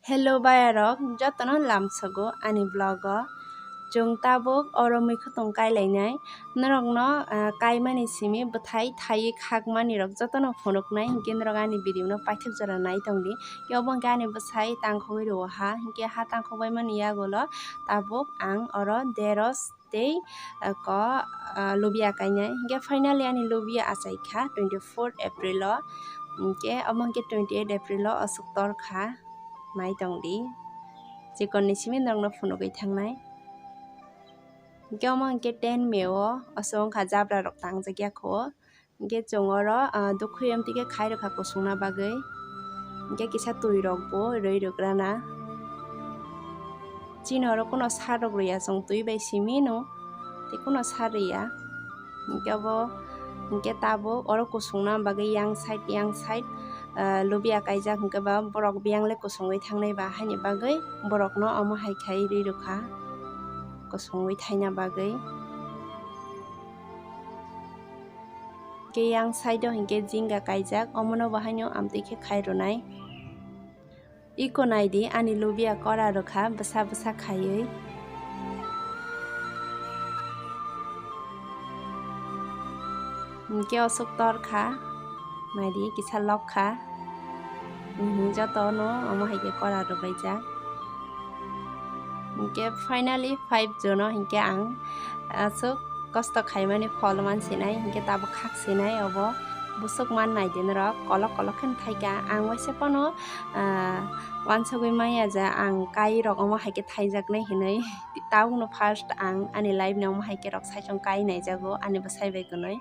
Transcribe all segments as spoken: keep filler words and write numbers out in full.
Hello bayarok, jotono lamsogo ani vlog o. Chwng tabuk oro muikhwtwng kailainai. Norokno, ah, kaimani simi bwthai thaiwi khakmani rok jotono phunuknai, hinkhe norok ani video no paithak jora nai tongdi. Khe obo hinkhe ani bwsai tangkhogwi rwo ha, hinkhe ha tangkhogbaimani yagulo tabuk ang oro deros tei, ah, ko, ah, lubia kainai. Hinkhe finally ani lubia achaikha twenty four April o. Hinkhe omo hinkhe twenty eight April o aswk torkha, nai tongdi. Chikonni simi norokno phunugwi thangnai. Hinkhe omo hinkhe ten May o aswk wngkha jabra rok tangjak yakho. Hinkhe chwng oro, ah, dukhu yamtwi khe khai rwkha kusungna bagwi. Hinkhe kisa twi rok bo rwi rwgrana. Chini oro kuno sar rok rwya chwng twi bai simi no tei kuno sar rwya. Hinkhe obo hinkhe tabuk oro kusungna bagwi yang side yang side, ah, lubia kaijak hinkhe ba borok biyang le kusungwi thangnai ba haini bagwi borokno omo hai khai rwi rwkha kusungwi thaina bagwi. Hinkhe yang side o hinkhe jinga kaijak, omono bo haino amtwi khe khai rwnai. Iko naidi ani lubia kora rwkha bwsa bwsa khaiwi. Hinkhe aswk torkha, naidi kisa lokkha. Mhm, jotono omo hai khe kora rwbaijak. Hinkhe finally five June o hinkhe ang aswk kosto khaimani phol mansinai, hinkhe tabuk khaksinai obo bwswk man naidi norok kolok kolok khe thaika. Ang waisa phano, ah, wansugwi manya je ang kai rok omo hai khe thaijaknai hinwi. Tabukno first ang ani life ni omo hai khe rok saichung kai naijago ani bwsai bai kwnwi.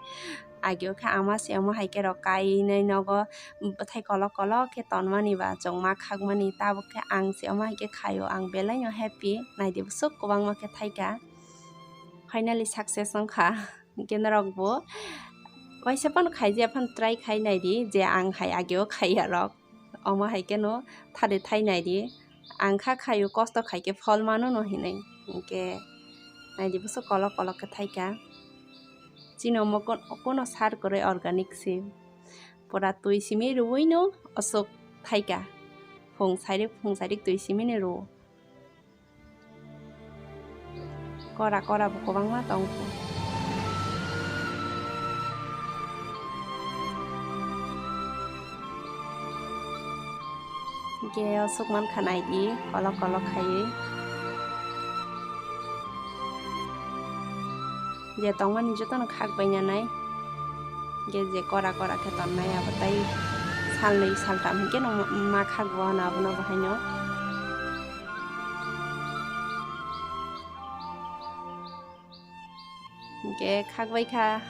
Ageo khe ama se omo hai khe rok kainai nogo bwthai kolok kolok khe tonmani ba chwng ma khakmani, tabuk khe ang se omo hai khe khaio, ang belai no happy, naidi bwswk kwbangma khe thaika, finally success wngkha. Hinkhe norok bo waisa phano khaijaya phano try khai naidi je ang hai ageo khaiya rok. Omo hai kheno thade thai naidi. Ang kha khaio, kosto khai khe phol mano no hinwi. Hinkhe naidi bwswk kolok kolok khe thaika. Chini omo kun-, kuno sar kwrwi organic se. Pura twi simi rwui no aswk thaika. Phung sairik, phung sairik twi simi ni rwo. Kora kora bo kwbangma tongkha. Hinkhe aswk mankha naidi, kolok kolok khaiwi. Je tongmani jotono khak bainanai. Hinkhe je kora kora khe tonnai abo tai salnwi saltham hinkhe no ma khak bo ano abono bo haino. Hinkhe khak bai kha.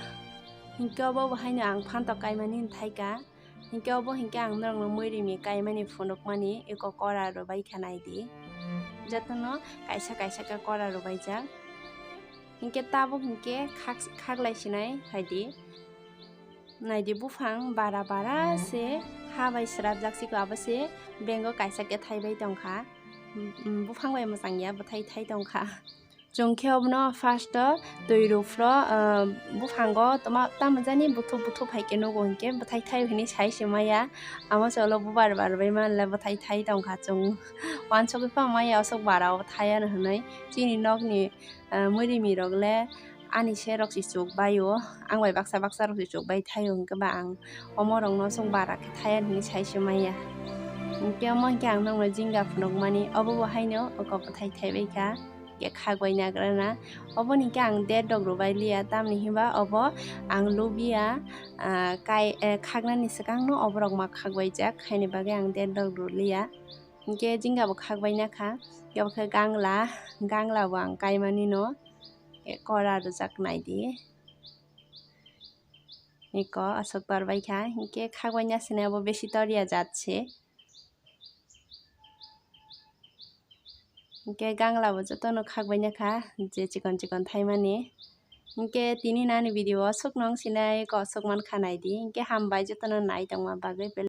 Hinkhe obo bo haino ang phantok kaimani thai kha. Hinkhe obo hinkhe ang norokno muirimi kaimani phunukmani eko kora rwbai kha naidi. Jotono kaisa kaisa khe kora rwbaijak. Hinkhe tabuk hinkhe khak-, khaklai sinai phaidi. Naidi buphang bara bara se ha bai srapjak siko abo se bengo kaisa khe thaibai tongkha. Buphang bai mwchang ya bwthai thai tongkha. Chwng khe obono first o twi rw phro, ah, buphango tama, tamo jani buthuk buthuk hai khe nugo hinkhe bwthai thai hwnwi sai se maya. Amo se ulo bubar bar bai manle bwthai thai tongkha chwng. Wansugwi pha maya aswk bara o thai ano hwnwi. Chini nokni, ah, muirimi rok le ani se rok se chuk bai o. Ang bai baksa baksa rok se chuk bai thai o hinkhe ba ang omo rok no aswk bara khe thai ano hwnwi sai se maya. Hinkhe omo hinkhe ang nokno jinga phunukmani obo bo haino oko bwthai thai bai kha. Khe khak bai nagrana. Obo ni khe ang date rok rwbai liya, tamni hinba obo ang lubiya, ah, kai, eh, khaknani swkang no oborok ma khak bai jak, haini bagwi ang date rok rw liya. Hinkhe jinga bo khak bai nakha, khe obo khe gangla, gangla bo ang kaimani no, eh, kora rwjak naidi. Eko aswk tor bai kha, hinkhe khak bai nasinai obo besi tor ya jat se. Hinkhe gangla bo jotono khak bai nakha, je chikon chikon thaimani. Hinkhe tini nani video o aswk nung sinai kosok mankha naidi. Hinkhe hambai jotono nai tongma bagwi.